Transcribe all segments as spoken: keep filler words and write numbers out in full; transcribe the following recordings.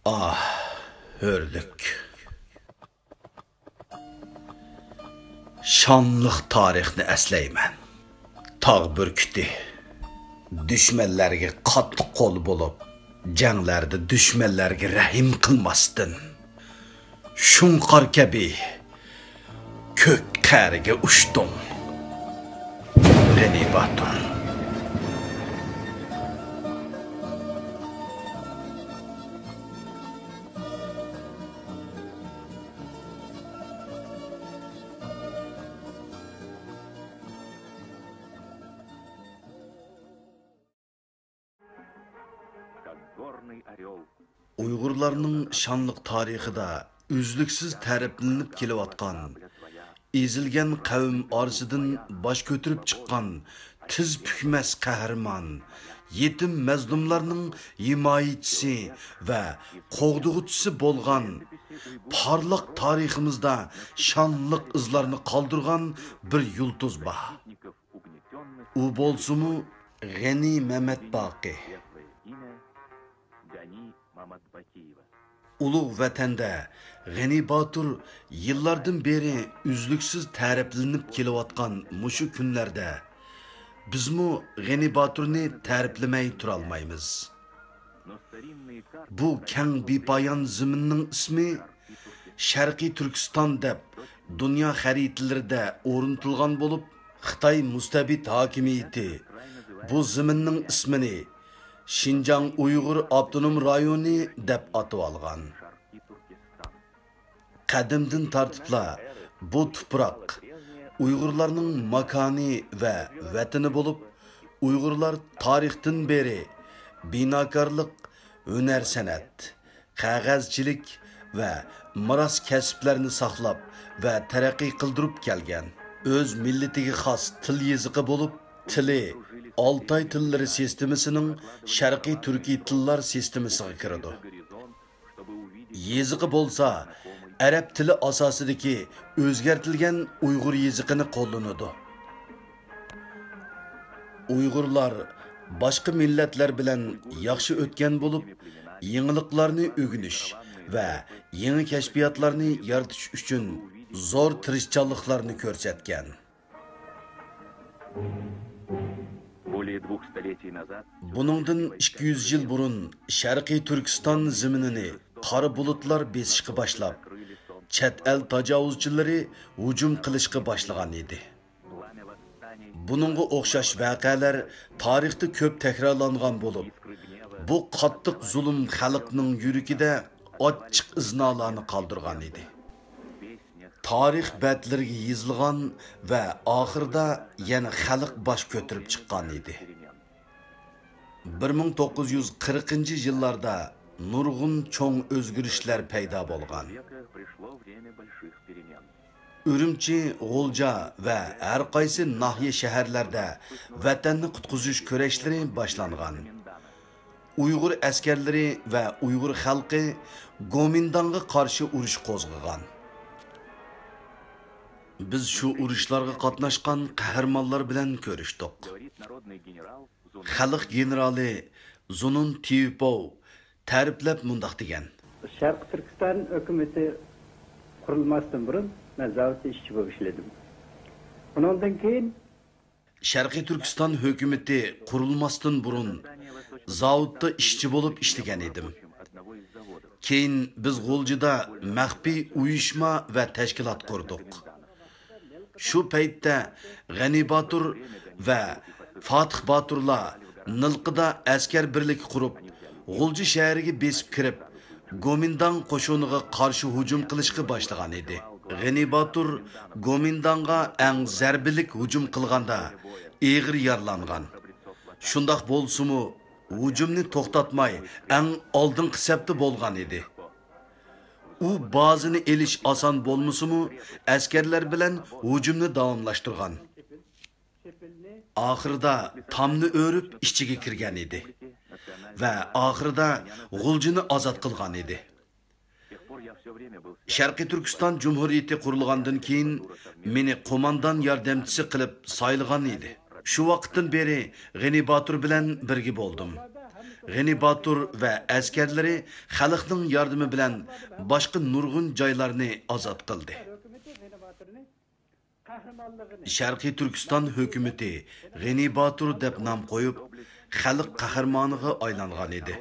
ئاھ، ھۆرلۈك. شانلىق تارىخنى ئەسلەيمەن. تاغ بۈركۈتى دۈشمەنلەرگە قاتتىق قول بولۇپ، جەڭلەردە دۈشمەنلەرگە رەھىم قىلماستىن، شۇڭقار كەبى كۆك قەرىگە ئۇچتۇڭ، غېنى باتۇر. ئۇيغۇرلارنىڭ شانلىق تارىخىدا ئۈزلۈكسىز تەرىپلىنىپ كېلىۋاتقان، ئېزىلگەن قەۋم ئارىسىدىن باش كۆتۈرۈپ چىققان تىز پۈكمەس قەھرىمان، يېتىم مەزلۇملارنىڭ ھىمايىچىسى ۋە قوغدىغۇچىسى بولغان پارلاق تارىخىمىزدا شانلىق ئىزلارنى قالدۇرغان بىر يۇلتۇز بار. ئۇ بولسىمۇ غېنى مەمەتباقى. ئۇلۇغ ۋەتەندە غېنى باتۇر يىللاردىن بېرى ئۈزلۈكسىز تەرىپلىنىپ كېلىۋاتقان مۇشۇ كۈنلەردە بىزمۇ غېنى باتۇرنى تەرىپلىمەي تۇرالمايمىز. بۇ كەڭ بىپايان زېمىننىڭ ئىسمى شەرقىي تۈركىستان دەپ دۇنيا خەرىتىلىرىدە ئورنىتىلغان بولۇپ، خىتاي مۇستەبىت ھاكىمىيىتى بۇ زېمىننىڭ ئىسمىنى شىنجاڭ ئۇيغۇر ئاپتونوم رايونى دەپ ئاتىۋالغان. قەدىمدىن تارتىپلا بۇ تۇپراق ئۇيغۇرلارنىڭ ماكانى ۋە ۋەتىنى بولۇپ، ئۇيغۇرلار تارىختىن بېرى بىناكارلىق، ھۈنەر-سەنئەت، قەغەزچىلىك ۋە مىراس كەسىپلەرنى ساقلاپ ۋە تەرەققىي قىلدۇرۇپ كەلگەن. ئۆز مىللىتىگە خاس تىل يېزىقى بولۇپ، تىلى ئالتاي تىللىرى سىستېمىسىنىڭ شەرقىي تۈركىي تىللار سىستېمىسىغا كىرىدۇ. يېزىقى بولسا ئەرەب تىلى ئاساسىدىكى ئۆزگەرتىلگەن ئۇيغۇر يېزىقىنى قوللىنىدۇ. ئۇيغۇرلار باشقا مىللەتلەر بىلەن ياخشى ئۆتكەن بولۇپ، يېڭىلىقلارنى ئۆگىنىش ۋە يېڭى كەشپىياتلارنى يارىتىش ئۈچۈن زور تىرىشچانلىقلارنى كۆرسەتكەن. بۇنىڭدىن ئىككى يۈز يىل بۇرۇن شەرقىي تۈركىستان زېمىنىنى قارا بۇلۇتلار بېسىشقا باشلاپ، چەت ئەل تاجاۋۇزچىلىرى ھۇجۇم قىلىشقا باشلىغان ئىدى. بۇنىڭغا ئوخشاش ۋەقەلەر تارىختا كۆپ تەكرارلانغان بولۇپ، بۇ قاتتىق زۇلۇم خەلقنىڭ يۈرىكىدە ئاچچىق ئىزنالارنى قالدۇرغان ئىدى. تارىخ بەتلىرىگە يېزىلغان ۋە ئاخىرىدا يەنە خەلق باش كۆتۈرۈپ چىققان ئىدى. بىر مىڭ توققۇز يۈز قىرىقىنچى يىللاردا نۇرغۇن چوڭ ئۆزگىرىشلەر پەيدا بولغان. ئۈرۈمچى، غۇلجا ۋە ھەر قايسى ناھىيە شەھەرلەردە ۋەتەننى قۇتقۇزۇش كۈرەشلىرى باشلانغان. ئۇيغۇر ئەسكەرلىرى ۋە ئۇيغۇر خەلقى گومىنداڭغا قارشى ئۇرۇش قوزغىغان. بىز شۇ ئۇرۇشلارغا قاتناشقان قەھرىمانلار بىلەن كۆرۈشتۇق. خەلق گېنېرالى زۇنۇن تيۈپوۋ تەرىپلەپ مۇنداق دېگەن. شەرقىي تۈركىستان ھۆكۈمىتى قۇرۇلماستىن بۇرۇن مەن زاۋۇتتا ئىشچى بولۇپ ئىشلىدىم. ئۇنىڭدىن كېيىن شەرقىي تۈركىستان ھۆكۈمىتى قۇرۇلماستىن بۇرۇن زاۋۇتتا ئىشچى بولۇپ ئىشلىگەن ئىدىم. كېيىن بىز غۇلجىدا مەخپىي ئۇيۇشما ۋە تەشكىلات قۇردۇق. شۇ پەيتتە غەنى باتۇر ۋە فاتىھ باتۇرلار نىلقىدا ئەسكەر بىرلىكى قۇرۇپ، غۇلجا شەھىرىگە بېسىپ كىرىپ، گومىنداڭ قوشۇنىغا قارشى ھۇجۇم قىلىشقا باشلىغان ئىدى. غېنى باتۇر گومىنداڭغا ئەڭ زەربىلىك ھۇجۇم قىلغاندا ئېغىر يارىلانغان. شۇنداق بولسىمۇ، ھۇجۇمنى توختاتماي، ئەڭ ئالدىنقى سەپتە بولغان ئىدى. ئۇ بازىنى ئېلىش ئاسان بولمىسىمۇ، ئەسكەرلەر بىلەن ھۇجۇمنى داۋاملاشتۇرغان. ئاخىرىدا تامنى ئۆرۈپ ئىچىگە كىرگەن ئىدى ۋە ئاخىرىدا غۇلجىنى ئازاد قىلغان ئىدى. شەرقىي تۈركىستان جۇمھۇرىيىتى قۇرۇلغاندىن كېيىن مېنى قوماندان ياردەمچىسى قىلىپ سايلىغان ئىدى. شۇ ۋاقىتتىن بېرى غېنى باتۇر بىلەن بىرگە بولدۇم. غېنى باتۇر ۋە ئەسكەرلىرى خەلقنىڭ ياردىمى بىلەن باشقا نۇرغۇن جايلارنى ئازاد قىلدى. شەرقىي تۈركىستان ھۆكۈمىتى غېنى باتۇر دەپ نام قويۇپ، خەلق قەھرىمانىغا ئايلانغان ئىدى.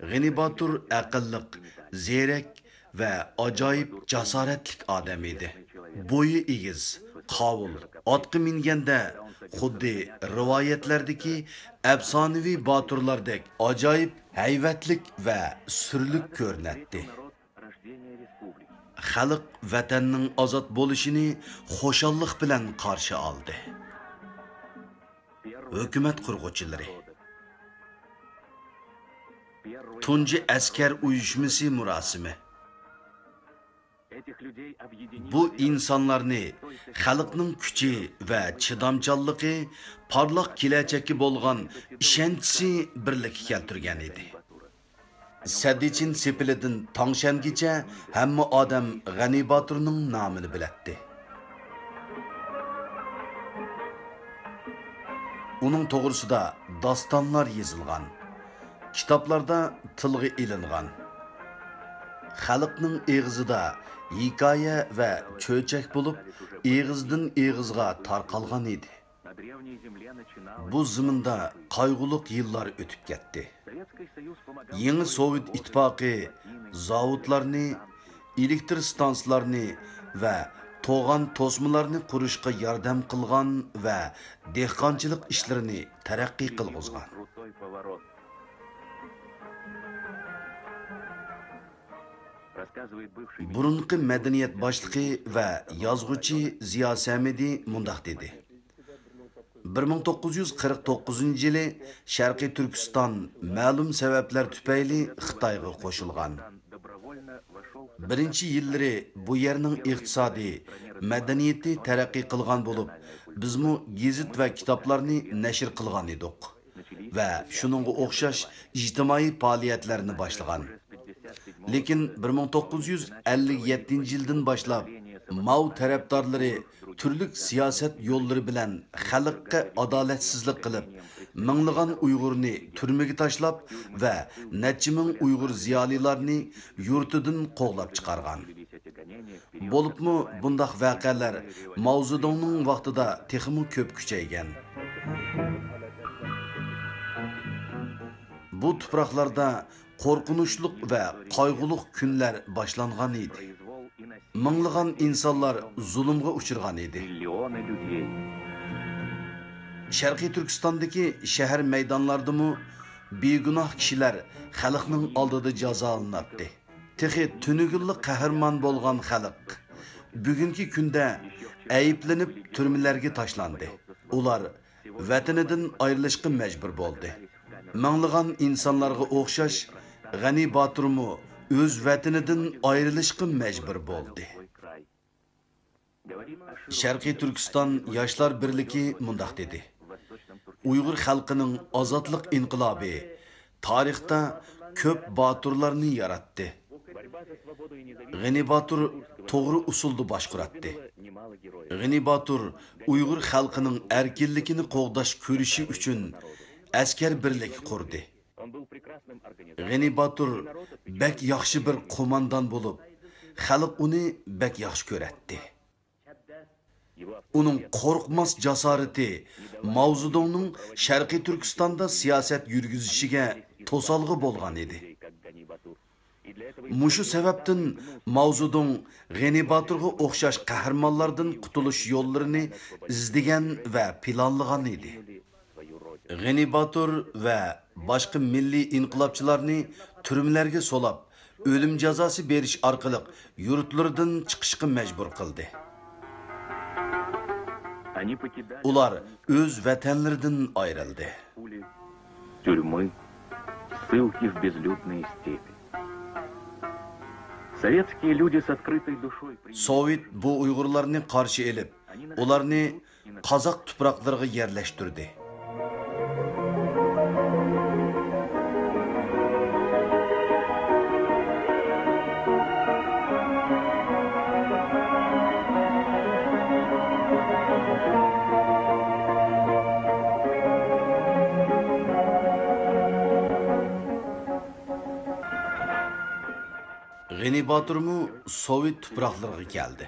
غېنى باتۇر ئەقىللىق، زېرەك ۋە ئاجايىپ جاسارەتلىك ئادەم ئىدى. بويى ئېگىز، قاۋۇل، ئاتقا مىنگەندە خۇددى رىۋايەتلەردىكى ئەپسانىۋى باتۇرلاردەك ئاجايىپ ھەيۋەتلىك ۋە سۈرلۈك كۆرۈنەتتى. خەلق ۋەتەننىڭ ئازاد بولۇشىنى خۇشاللىق بىلەن قارشى ئالدى. ھۆكۈمەت قۇرغۇچىلىرى. تۇنجى ئەسكەر ئۇيۇشمىسى مۇراسىمى. بۇ ئىنسانلارنى خەلقنىڭ كۈچى ۋە چىدامچانلىقى، پارلاق كېلەچەككە بولغان ئىشەنچى بىرلىككە كەلتۈرگەن ئىدى. سەددىچىن سېپىلىدىن تاڭشەنگىچە ھەممە ئادەم غەنى باتۇرنىڭ نامىنى بىلەتتى. ئۇنىڭ توغرىسىدا داستانلار يېزىلغان، كىتابلاردا تىلغا ئېلىنغان. خەلقنىڭ ئېغىزىدا ھېكايە ۋە چۆچەك بولۇپ، ئېغىزدىن ئېغىزغا تارقالغان ئىدى. بۇ زېمىندا قايغۇلۇق يىللار ئۆتۈپ كەتتى. يېڭى سوۋېت ئىتتىپاقى زاۋۇتلارنى، ئېلېكتر ستانسىلارنى ۋە توغان توسمىلارنى قۇرۇشقا ياردەم قىلغان ۋە دېھقانچىلىق ئىشلىرىنى تەرەققىي قىلغۇزغان. بۇرۇنقى مەدەنىيەت باشلىقى ۋە يازغۇچى زىيا سەمىدى مۇنداق دېدى: بىر مىڭ توققۇز يۈز قىرىق توققۇزىنچى يىلى شەرقىي تۈركىستان مەلۇم سەۋەبلەر تۈپەيلى خىتايغا قوشۇلغان. بىرىنچى يىللىرى بۇ يەرنىڭ ئىقتىسادى، مەدەنىيىتى تەرەققىي قىلغان بولۇپ، بىزمۇ گېزىت ۋە كىتابلارنى نەشر قىلغان ئىدۇق ۋە شۇنىڭغا ئوخشاش ئىجتىمائىي پائالىيەتلەرنى باشلىغان. لېكىن بىر مىڭ توققۇز يۈز ئەللىك يەتتىنچى يىلدىن باشلاپ ماۋ تەرەپدارلىرى تۈرلۈك سىياسەت يوللىرى بىلەن خەلققە ئادالەتسىزلىك قىلىپ، مىڭلىغان ئۇيغۇرنى تۈرمىگە تاشلاپ ۋە نەچچە مىڭ ئۇيغۇر زىيالىيلارنى يۇرتىدىن قوغلاپ چىقارغان. بولۇپمۇ بۇنداق ۋەقەلەر ماۋزېدۇڭنىڭ ۋاقتىدا تېخىمۇ كۆپ كۈچەيگەن. بۇ تۇپراقلاردا قورقۇنچلۇق ۋە قايغۇلۇق كۈنلەر باشلانغان ئىدى. مىڭلىغان ئىنسانلار زۇلۇمغا ئۇچرىغان ئىدى. شەرقىي تۈركىستاندىكى شەھەر مەيدانلاردىمۇ بىگۇناھ كىشىلەر خەلقنىڭ ئالدىدا جازالىناتتى. تېخى تۈنۈگۈنلا قەھرىمان بولغان خەلق بۈگۈنكى كۈندە ئەيىبلىنىپ تۈرمىلەرگە تاشلاندى. ئۇلار ۋەتىنىدىن ئايرىلىشقا مەجبۇر بولدى. مىڭلىغان ئىنسانلارغا ئوخشاش غەنى باتۇرمۇ ئۆز ۋەتىنىدىن ئايرىلىشقا مەجبۇر بولدى. شەرقىي تۈركىستان ياشلار بىرلىكى مۇنداق دېدى: ئۇيغۇر خەلقىنىڭ ئازادلىق ئىنقىلابى تارىختا كۆپ باتۇرلارنى ياراتتى. غېنى باتۇر توغرا ئۇسۇلدا باشقۇراتتى. غېنى باتۇر ئۇيغۇر خەلقىنىڭ ئەركىنلىكىنى قوغداش كۈرىشى ئۈچۈن ئەسكەر بىرلىكى قۇردى. غېنى باتۇر بەك ياخشى بىر قوماندان بولۇپ، خەلق ئۇنى بەك ياخشى كۆرەتتى. ئۇنىڭ قورقماس جاسارىتى ماۋزېدۇڭنىڭ شەرقىي تۈركىستاندا سىياسەت يۈرگۈزۈشىگە توسالغۇ بولغان ئىدى. مۇشۇ سەۋەبتىن ماۋزېدۇڭ غېنى باتۇرغا ئوخشاش قەھرىمانلاردىن قۇتۇلۇش يوللىرىنى ئىزدىگەن ۋە پىلانلىغان ئىدى. غېنى باتۇر ۋە باشقا مىللىي ئىنقىلابچىلارنى تۈرمىلەرگە سولاپ، ئۆلۈم جازاسى بېرىش ئارقىلىق يۇرتلىرىدىن چىقىشقا مەجبۇر قىلدى. ئۇلار ئۆز ۋەتەنلىرىدىن ئايرىلدى. Тюрьмы, ссылки в безлюдные степи. Советские люди с открытой душой приняли. سوۋېت بۇ ئۇيغۇرلارنى قارشى ئېلىپ، ئۇلارنى قازاق تۇپراقلىرىغا يەرلەشتۈردى. غېنى باتۇرمۇ سوۋېت تۇپراقلىرىغا كەلدى.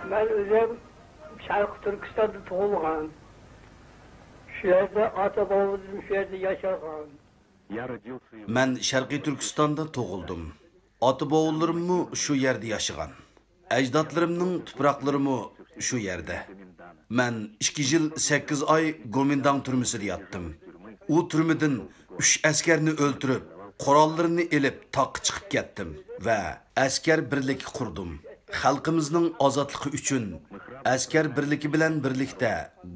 مەن ئۆزۈم شەرقىي تۈركىستاندا تۇغۇلغان. شۇ يەردە ئاتا-بوۋىلىرىم شۇ يەردە ياشىغان. مەن شەرقىي تۈركىستاندا تۇغۇلدۇم. ئاتا-بوۋىلىرىممۇ شۇ يەردە ياشىغان. ئەجدادلىرىمنىڭ تۇپراقلىرىمۇ شۇ يەردە. مەن ئىككى يىل سەككىز ئاي گومىنداڭ تۈرمىسىدە ياتتىم. ئۇ تۈرمىدىن ئۈچ ئەسكەرنى ئۆلتۈرۈپ، قوراللىرىنى ئېلىپ تاغقا چىقىپ كەتتىم ۋە ئەسكەر بىرلىكى قۇردۇم. خەلقىمىزنىڭ ئازادلىقى ئۈچۈن ئەسكەر بىرلىكى بىلەن بىرلىكتە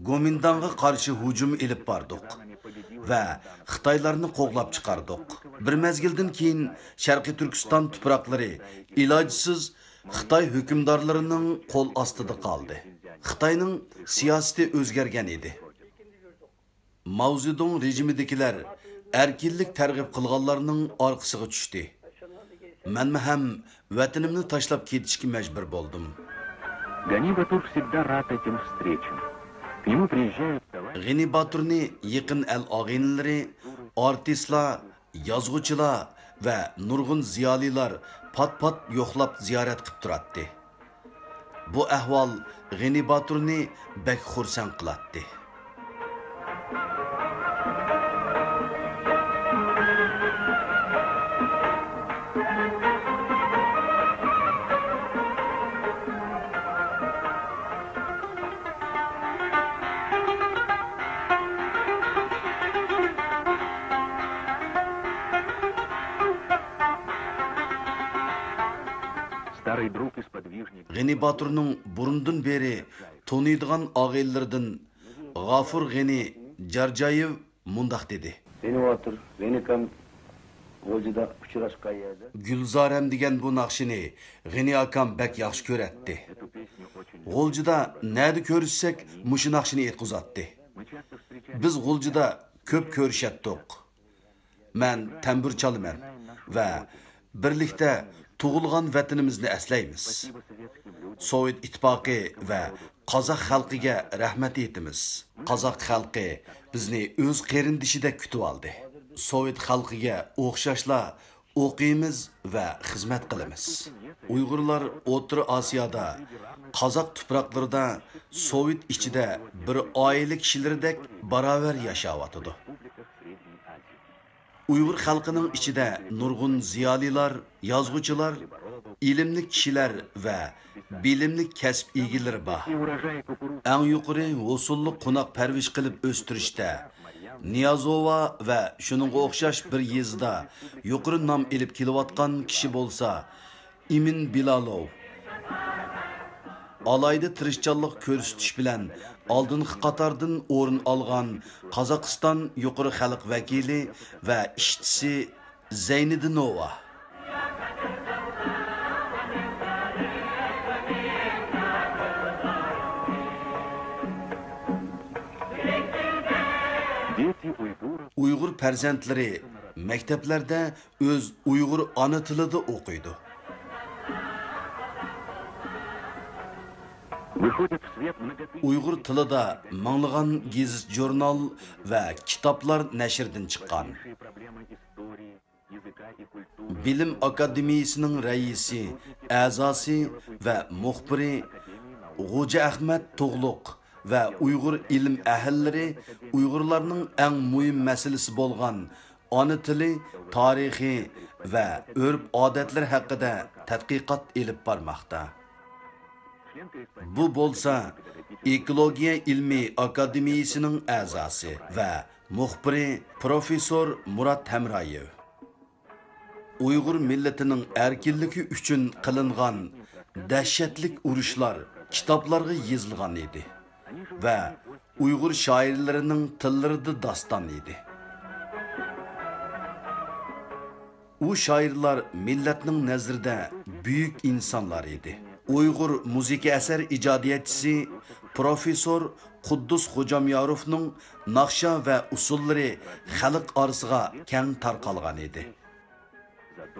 گومىنداڭغا قارشى ھۇجۇم ئېلىپ باردۇق ۋە خىتايلارنى قوغلاپ چىقاردۇق. بىر مەزگىلدىن كېيىن شەرقىي تۈركىستان تۇپراقلىرى ئىلاجسىز خىتاي ھۆكۈمدارلىرىنىڭ قول ئاستىدا قالدى. خىتاينىڭ سىياسىتى ئۆزگەرگەن ئىدى. ماۋزېدۇڭ رېجىمىدىكىلەر ئەركىنلىك تەرغىب قىلغانلارنىڭ ئارقىسىغا چۈشتى. مەنمۇ ھەم ۋەتىنىمنى تاشلاپ كېتىشكە مەجبۇر بولدۇم. Гани Батур всегда рад этим встречам. К нему приезжают товарищи. غېنى باتۇرنى يېقىن ئەل ئاغىنىلىرى، ئارتىسلار، يازغۇچىلار ۋە نۇرغۇن زىيالىيلار پات-پات يوقلاپ زىيارەت قىپ تۇراتتى. بۇ ئەھۋال غېنى باتۇرنى بەك خۇرسەن قىلاتتى. غېنى باتۇرنىڭ بۇرۇندىن بېرى تونۇيدىغان ئاغىنىلىرىدىن غافۇر غېنى جارجايېۋ مۇنداق دېدى. غېنى باتۇر، غېنى ئاكام غۇلجىدا ئۇچراشقان يەردە. گۈلزارەم دېگەن بۇ ناخشىنى غېنى ئاكام بەك ياخشى كۆرەتتى. غۇلجىدا نەدە كۆرۈشسەك، مۇشۇ ناخشىنى ئېيتقۇزاتتى. بىز غۇلجىدا كۆپ كۆرۈشەتتۇق. مەن تەمبۇر چالىمەن ۋە بىرلىكتە تۇغۇلغان ۋەتىنىمىزنى ئەسلەيمىز. سوۋېت ئىتتىپاقى ۋە قازاق خەلقىگە رەھمەت ئېيتىمىز. قازاق خەلقى بىزنى ئۆز قېرىندىشىدەك كۈتۈۋالدى. سوۋېت خەلقىگە ئوخشاشلا ئوقۇيمىز ۋە خىزمەت قىلىمىز. ئۇيغۇرلار ئوتتۇرا ئاسىيادا، قازاق تۇپراقلىرىدا، سوۋېت ئىچىدە بىر ئائىلە كىشىلىرىدەك باراۋەر ياشاۋاتىدۇ. ئۇيغۇر خەلقىنىڭ ئىچىدە نۇرغۇن زىيالىيلار، يازغۇچىلار، ئىلىملىك كىشىلەر ۋە بىلىملىك كەسىپ ئىگىلىرى بار. ئەڭ يۇقىرى ھوسۇللۇق قوناق پەرۋىش قىلىپ ئۆستۈرۈشتە نىيازوۋا ۋە شۇنىڭغا ئوخشاش بىر يېزىدا يۇقىرى نام ئېلىپ كېلىۋاتقان كىشى بولسا، ئىمىن بىلالوۋ. ئالاھىدە تىرىشچانلىق كۆرسىتىش بىلەن ئالدىنقى قاتاردىن ئورۇن ئالغان قازاقىستان يۇقىرى خەلق ۋەكىلى ۋە ئىشچىسى زەينىدىنوۋا. ئۇيغۇر پەرزەنتلىرى مەكتەپلەردە ئۆز ئۇيغۇر ئانا تىلىدا ئوقۇيدۇ. ئۇيغۇر تىلىدا مىڭلىغان گېزىت-ژۇرنال ۋە كىتابلار نەشردىن چىققان. بىلىم ئاكادېمىيىسىنىڭ رەئىسى، ئەزاسى ۋە مۇخبىرى غوجا ئەخمەت تۇغلۇق ۋە ئۇيغۇر ئىلىم ئەھلىلىرى ئۇيغۇرلارنىڭ ئەڭ مۇھىم مەسىلىسى بولغان ئانا تىلى، تارىخى ۋە ئۆرپ-ئادەتلىرى ھەققىدە تەتقىقات ئېلىپ بارماقتا. بۇ بولسا ئېكولوگىيە ئىلمىي ئاكادېمىيىسىنىڭ ئەزاسى ۋە مۇخبىرى پروفېسسور مۇرات ھەمرايېۋ. ئۇيغۇر مىللىتىنىڭ ئەركىنلىكى ئۈچۈن قىلىنغان دەھشەتلىك ئۇرۇشلار كىتابلارغا يېزىلغان ئىدى ۋە ئۇيغۇر شائىرلىرىنىڭ تىللىرىدا داستان ئىدى. ئۇ شائىرلار مىللەتنىڭ نەزىرىدە بۈيۈك ئىنسانلار ئىدى. ئۇيغۇر مۇزىكا ئەسەر ئىجادىيەتچىسى پروفېسسور قۇددۇس خوجامياروفنىڭ ناخشا ۋە ئۇسسۇللىرى خەلق ئارىسىغا كەڭ تارقالغان ئىدى.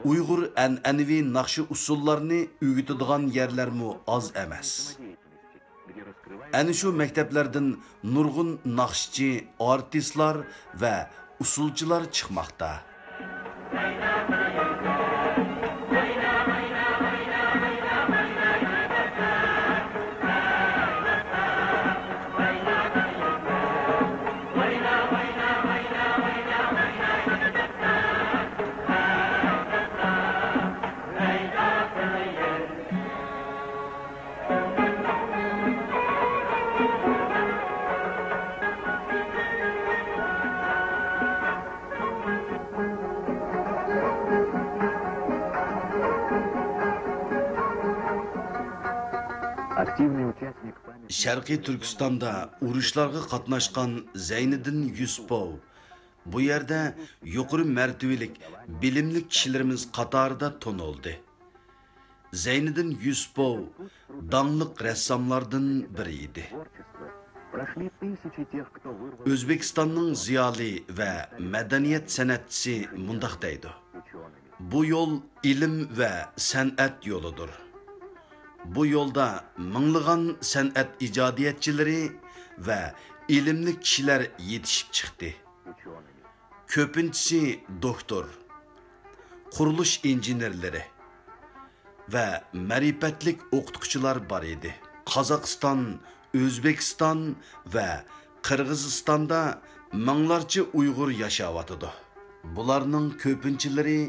ئۇيغۇر ئەنئەنىۋى ناخشا ئۇسسۇللارنى ئۆگىتىدىغان يەرلەرمۇ ئاز ئەمەس. ئەنە شۇ مەكتەپلەردىن نۇرغۇن ناخشىچى، ئارتىسلار ۋە ئۇسسۇلچىلار چىقماقتا. شەرقىي تۈركىستاندا ئۇرۇشلارغا قاتناشقان زەينىدىن يۈسۈپوۋ بۇ يەردە يۇقىرى مەرتىۋىلىك، بىلىملىك كىشىلىرىمىز قاتارىدا تونۇلدى. زەينىدىن يۈسۈپوۋ داڭلىق رەسساملاردىن بىرى ئىدى. ئۆزبېكىستاننىڭ زىيالىي ۋە مەدەنىيەت سەنئەتچىسى مۇنداق دەيدۇ: بۇ يول ئىلىم ۋە سەنئەت يولىدۇر. بۇ يولدا مىڭلىغان سەنئەت ئىجادىيەتچىلىرى ۋە ئىلىملىك كىشىلەر يېتىشىپ چىقتى. كۆپىنچىسى دوكتور، قۇرۇلۇش ئىنژېنېرلىرى ۋە مەرىپەتلىك ئوقۇتقۇچىلار بار ئىدى. قازاقىستان، ئۆزبېكىستان ۋە قىرغىزىستاندا مىڭلارچە ئۇيغۇر ياشاۋاتىدۇ. بۇلارنىڭ كۆپىنچىلىرى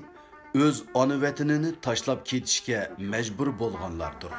ئۆز ئانا ۋەتىنىنى تاشلاپ كېتىشكە مەجبۇر بولغانلاردۇر.